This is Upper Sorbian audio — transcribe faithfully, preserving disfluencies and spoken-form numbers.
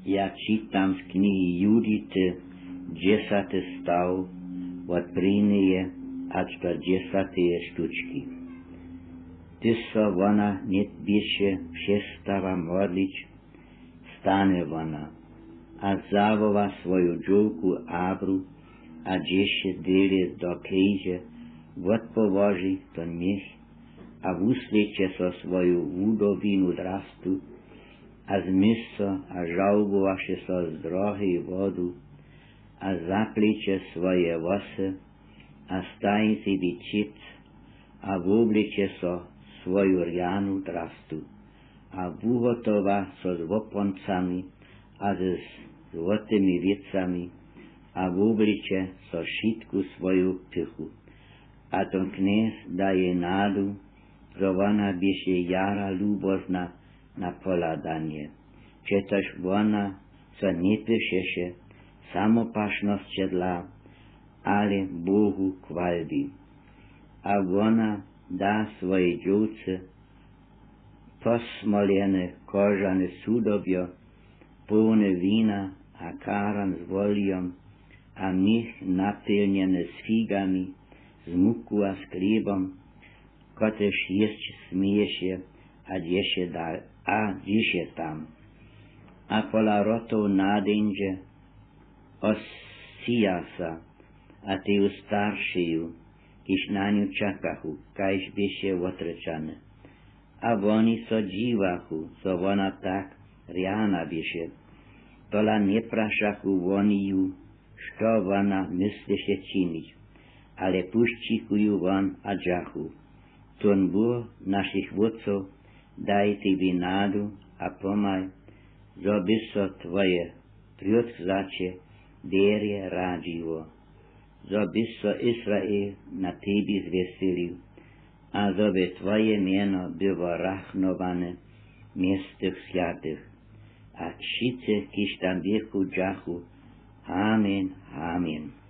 Ja čitam z knihi Judity, dźesaty staw, wot prěnjeje hač do dźesateje štučki. Hdyž so wona njeběše přestała modlić, stanje wona a zawoła swoju dźowku Abru, a dźěše dele do kejdźe, wotpołoži to njech a wuslědće so swoju wudowinu drastu, a zmyš so a žałbowaše so z droheju wodu, a zapleće swoje włosy, a staji sebi ćěc, a wobleće so swoju rjanu drastu, a wuhotowa so z woponcami a ze złotymi wěcami, a wobleće so wšitku swoju pychu. A to knjez daje nadu, zo wona běše jara lubozna na pohladanje, přetož wona so njepyšeše samopašnosće dla, ale Bohu chwalbi. A wona da swojej dźowce posmolene kožane sudobjo, połne wina, a karan z wolijom, a měch napjelnjene z figami, z muku a z chlěbom, kotryž jěsć směješe, a dźěše dal a dźěše tam. A pola rotow nadeńdźe Osiasa a teju staršeju, kiž na nju čakachu, kaž běše wotrečane. A woni so dźiwachu, zo wona tak rjana běše. Tola njeprašachu woni ju, što wona mysleše činić, ale pušćichu ju won a dźachu: Tón Bóh našich wótcow daj tebi nadu a pomhaj, zo by so twoje prjódkzaće derje radźiło, zo by so Israel na tebi zwjeselił, a zo by twoje mjeno było rachnowane mjez tych swjatych. A wšitcy, kiž tam běchu, dźachu: Amen, amen.